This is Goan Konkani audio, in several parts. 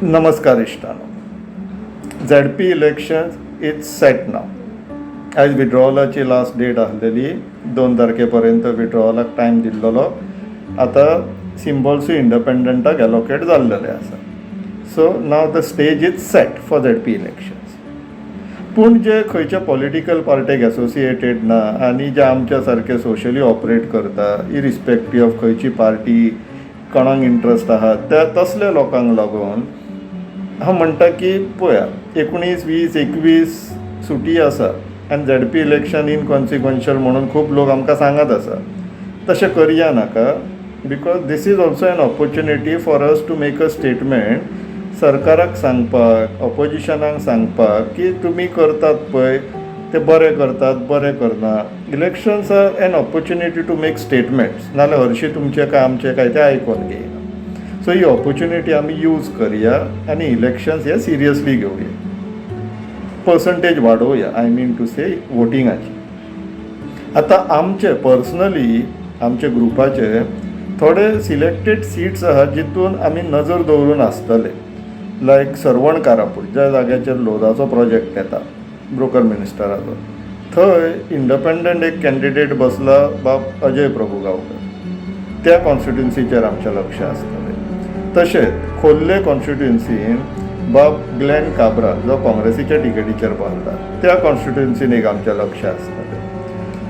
नमस्कार इश्टानो. ZP election is set now. आयज विड्रॉलाची लास्ट डेट आसलेली. 2 तारखे पर्यंत विड्रॉलाक टायम दिल्लोलो. आतां सिम्बॉल्सूय इंडिपेंडंटाक एलोकेट जाल्लेले आसा. So now the stage is set for ZP elections. पूण जे खंयच्या पॉलिटिकल पार्टीक एसोसिएटेड ना आनी जे आमच्या सारके सोशली ऑपरेट करता, इरिस्पेक्टीव ऑफ खंयची पार्टी, कोणाक इंट्रस्ट आहा, त्या तसल्या लोकांक लागून हांव म्हणटा की पळया, 19, 20, 21 सुटी आसा आनी झेडपी इलेक्शन इनकॉन्सिक्वन्शियल म्हणून खूब लोक आमकां सांगत आसा. तशें करया नाका, because this is also an opportunity for us to make a statement, सरकाराक सांगपाक, ऑपोजिशनाक सांगपाक की तुमी करतात पळय ते बरें करतात, बरें करना. Elections are an opportunity to make statements. नाल्यार हरशीं तुमचें काय आमचें काय तें आयकोन घेयना. सो ही ऑपॉर्च्युनिटी आमी यूज करया आनी इलेक्शन्स हे सिरियसली घेवया, पर्संटेज वाडोवया, I mean to से वोटिंगाची. आतां आमचे पर्सनली, आमचे ग्रुपाचे थोडे सिलेक्टेड सिट्स आहात जितून आमी नजर दवरून आसतले, लायक सर्वण कारापूर, ज्या जाग्याचेर लोधाचो प्रोजेक्ट येता, ब्रोकर मिनिस्टराचो, थंय इंडिपेंडंट एक कॅन्डिडेट बसला, बाब अजय प्रभू गांवकर. त्या कॉन्स्टिट्युन्सीचेर आमचें लक्ष आसतलें. तशेंच खोर्ले कॉन्स्टिट्युन्सीन बाब ग्लॅन काब्राल, जो काँग्रेसीच्या टिकेटीचेर बसला, त्या कॉन्स्टिट्युन्सीन एक आमचें लक्ष आसतलें.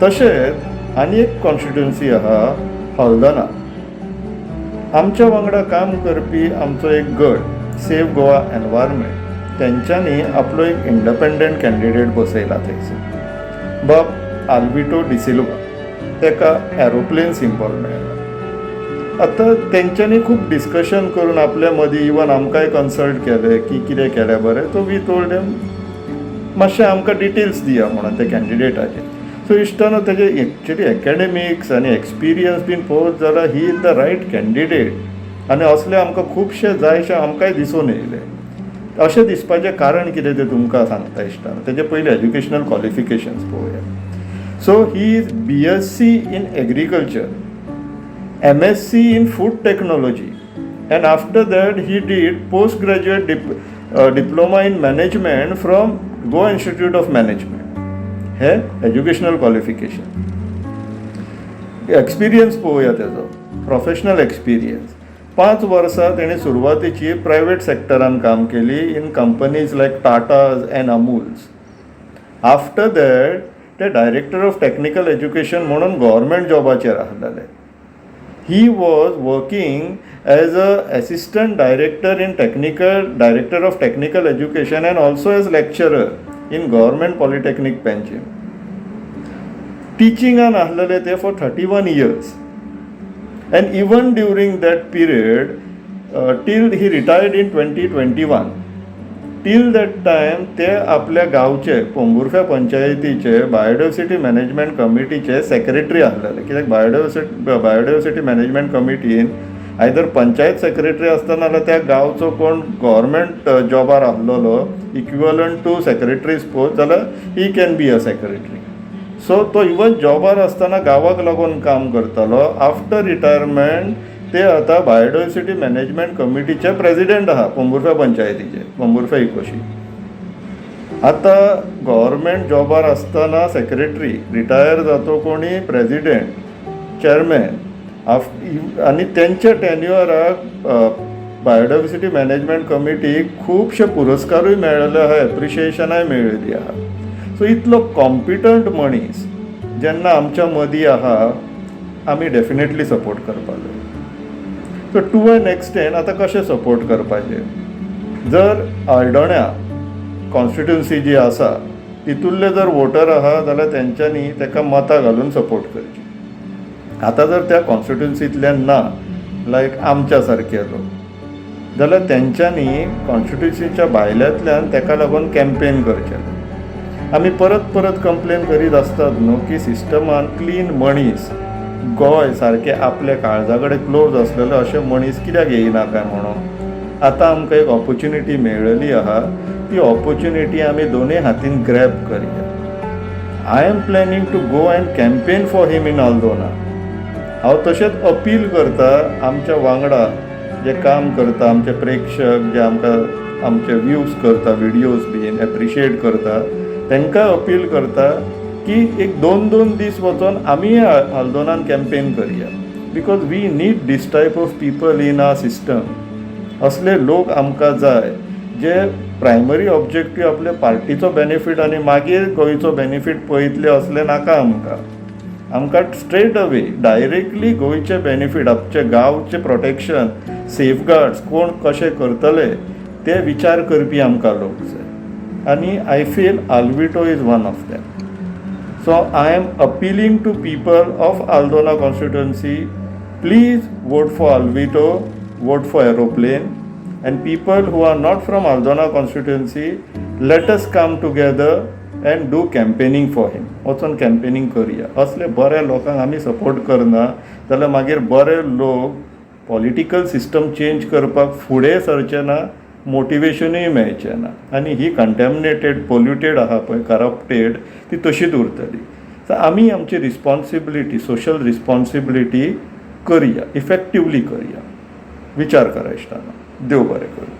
तशेंच आनी एक कॉन्स्टिट्युन्सी आहा, हल्दना. आमच्या वांगडा काम करपी आमचो एक गट, सेव गोवा एनवायरमेंट, तेंच्यांनी आपलो एक इंडिपेंडंट कॅन्डिडेट बसयला थंयसर, बाब आल्विटो डिसिल्वा. ताका एरोप्लेन सिंबॉल मेळ्ळा. आतां तेंच्यांनी खूब डिस्कशन करून आपल्या मदीं, इवन आमकांय कन्सल्ट केलें की कितें केलें बरें. सो we told them, मातशें आमकां डिटेल्स दिया म्हणून त्या कॅन्डिडेटाचे. सो इश्टानो, तेजे एक्चुली एकॅडमिक्स आनी एक्सपिरियन्स बीन पळोवत जाल्यार he is the right candidate आनी असले आमकां खुबशे जायशे आमकांय दिसून येयले. अशें दिसपाचें कारण कितें तें तुमकां सांगता इश्टानो. तेजे पयलीं एज्युकेशनल क्वॉलिफिकेशन्स पळोवया. So he is BSc in agriculture, MSc in food technology, and after that he did postgraduate diploma in management from Goa Institute of Management. Hey educational qualification. Experience पळोवया तेजो. प्रोफेशनल एक्सपिरियन्स, 5 वर्सां तेणें सुरवातेची प्रायवेट सेक्टरान काम केली, in companies like Tatas and Amuls. After that ते डायरेक्टर ऑफ टॅक्निकल एज्युकेशन म्हणून गव्हर्मेंट जॉबाचेर आसलेले. He was working as a assistant director in technical, director of technical education, and also as lecturer in Government Polytechnic, Panjim. टिचिंगान आसलेले ते for 31 years, and even during that period, till he retired in 2021, till that time ते आपल्या गांवचे, पोंबुर्फ्या पंचायतीचे बायोडायवर्सिटी मॅनेजमेंट कमिटीचे सेक्रेटरी आसलेले. कित्याक बायोडायवर्सिटी मॅनेजमेंट कमिटीन आयदर पंचायत सेक्रेटरी आसता, नाल्यार त्या गांवचो कोण गव्हर्मेंट जॉबार आसलेलो इक्विवलंट टू सेक्रेटरी पोस्ट जाल्यार he can be a secretary. So तो इवन जॉबार आसतना गांवाक लागून काम करतालो. आफ्टर रिटायरमेंट ते आतां बायोडायवर्सिटी मॅनेजमेंट कमिटीचे प्रेजिडेंट आहा पोंबुर्फ्या पंचायतीचे, पोंबुर्फ्या इकोशी. आतां गव्हर्मेंट जॉबार आसतना सेक्रेटरी, रिटायर जातो कोणी प्रेजिडेंट, चेअरमॅन, आनी तेंच्या टेन्युअराक बायोडायवर्सिटी मॅनेजमेंट कमिटीक खुबशे पुरस्कारूय मेळ्ळेले आहा, एप्रिशिएशनाय मेळिल्ली आहा. सो इतलो कॉम्पिटंट मनीस जेन्ना आमच्या मदीं आहा, आमी डेफिनेटली सपोर्ट करपाक जाय. सो टू एन एक्सटेंट आतां कशें सपोर्ट करपाचें? जर हळदोण्या कॉन्स्टिट्युन्सी जी आसा, तितूंतले जर वोटर आहा जाल्यार तेंच्यांनी ताका मतां घालून सपोर्ट करची. आतां जर त्या कॉन्स्टिट्युन्सींतल्यान ना, लायक आमच्या सारके लोक, जाल्यार तेंच्यांनी कॉन्स्टिट्युन्सीच्या भायल्यांतल्यान ताका लागून कॅम्पेन करचें. आमी परत परत कंप्लेन करीत आसतात न्हू की सिस्टमान क्लीन मनीस, गोंय सारकें आपल्या काळजा कडेन क्लोज आसलेले अशे मनीस कित्याक येयना काय म्हणून. आतां आमकां एक ऑपोर्च्युनिटी मेळ्ळेली आहा. ती ऑपोर्च्युनिटी आमी दोनूय हातीन ग्रॅब करया. I am planning to go and campaign for him in Aldona. हांव तशेंच अपील करता, आमच्या वांगडा जे काम करता, आमचे प्रेक्षक जे आमकां आमचे व्यूज करता, विडियोज बीन एप्रिशिएट करता, तांकां अपील करता की एक दोन दोन दीस वचोन आमी आल्दोनान कॅम्पेन करया, because we need this type of people in our system. असले लोक आमकां जाय जे प्रायमरी ऑब्जेक्टीव आपले पार्टीचो बेनिफीट आनी मागीर गोंयचो बेनिफीट पळयतले असले नाका आमकां. आमकां स्ट्रेट अवे डायरेक्टली गोंयचे बेनिफीट, आमचे गांवचे प्रोटेक्शन, सेफगार्ड्स कोण कशें करतले ते विचार करपी आमकां लोक जाय आनी I feel Alvito is one of them. So I am appealing to people of Aldona constituency, please vote for Alvito, vote for aeroplane, and people who are not from Aldona constituency, let us come together and do campaigning for him. वचून कॅम्पेनींग करुया. असले बऱ्या लोकांक आमी सपोर्ट करना जाल्यार मागीर बरे लोक पॉलिटिकल सिस्टम चेंज करपाक फुडें सरचे ना, मोटिवेशनूय मेळचें ना आनी ही कंटेमिनेटेड, पोल्युटेड आहा पळय, करप्टेड, ती तशीच उरतली. सो आमी आमची रिस्पॉन्सिबिलिटी, सोशल रिस्पॉन्सिबिलिटी करया, इफेक्टिवली करया. विचार करा इश्टांनो. देव बरें करूं.